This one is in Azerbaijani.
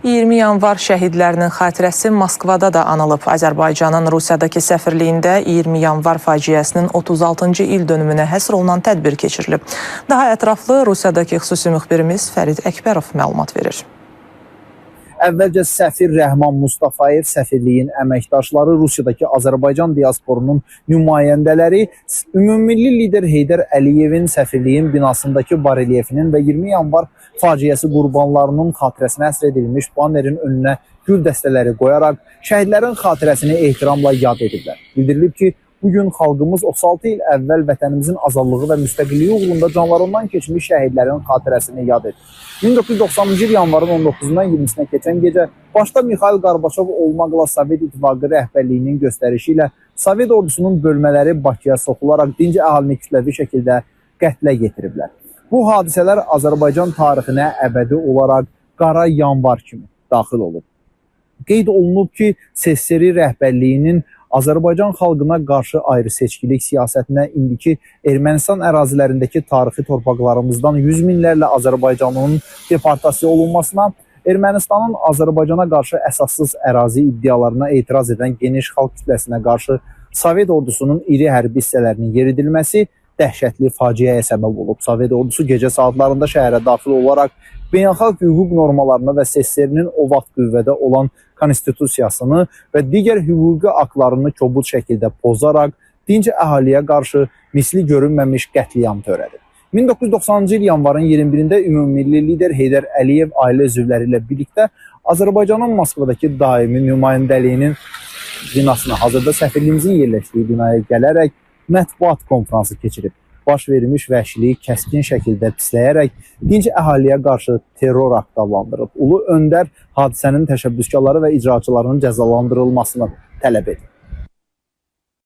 20 yanvar şəhidlərinin xatirəsi Moskvada da anılıb. Azərbaycanın Rusiyadakı səfirliyində 20 yanvar faciəsinin 36-cı il dönümünə həsr olunan tədbir keçirilib. Daha ətraflı Rusiyadakı xüsusi müxbirimiz Fərid Əkbərov məlumat verir. Əvvəlcə səfir Rəhman Mustafayev, səfirliyin əməkdaşları, Rusiyadakı Azərbaycan diasporunun nümayəndələri, ümummilli lider Heydər Əliyevin səfirliyin binasındakı barelyefinin və 20 yanvar faciəsi qurbanlarının xatirəsinə həsr edilmiş banerin önünə gül dəstələri qoyaraq şəhidlərin xatirəsini ehtiramla yad ediblər. Bildirilib ki, bugün xalqımız 36 il əvvəl vətənimizin azadlığı və müstəqilliyi uğrunda canlarından keçmiş şəhidlərin xatirəsini yad edir. 1990-cı il yanvarın 19-dan 20-sinə keçən gecə başda Mixail Qorbaçov olmaqla Sovet İttifaqı rəhbərliyinin göstərişi ilə Sovet ordusunun bölmələri Bakıya soxularaq dinc əhalini kütləvi şəkildə qətlə yetiriblər. Bu hadisələr Azərbaycan tarixinə əbədi olaraq qara yanvar kimi daxil olub. Qeyd olunub ki, SSRİ rəhbərliyinin Azərbaycan xalqına qarşı ayrı-seçkilik siyasətinə indiki Ermənistan ərazilərindəki tarixi torpaqlarımızdan yüz minlərlə Azərbaycanlının deportasiya olunmasına, Ermənistanın Azərbaycana qarşı əsassız ərazi iddialarına etiraz edən geniş xalq kütləsinə qarşı Sovet ordusunun iri hərbi hissələrinin yeridilməsi dəhşətli faciəyə səbəb olub. Sovet ordusu gecə saatlarında şəhərə daxil olaraq beynəlxalq hüquq normalarını və SSR-nin o vaxt qüvvədə olan konstitusiyasını və digər hüquqi aktlarını kobud şəkildə pozaraq dinc əhaliyə qarşı misli görünməmiş qətliam törədib. 1990-cı il yanvarın 21-də ümummilli lider Heydər Əliyev ailə üzvləri ilə birlikdə Azərbaycanın Moskvadakı daimi nümayəndəliyinin binasına, hazırda səfirliyimizin yerləşdiyi binaya gələrək mətbuat konfransı keçirib. Baş vermiş vəhşiliyi kəskin şəkildə pisləyərək dinc əhaliyə qarşı terror aktı adlandırıb. Ulu öndər hadisənin təşəbbüskarları və icraçılarının cəzalandırılmasını tələb edib.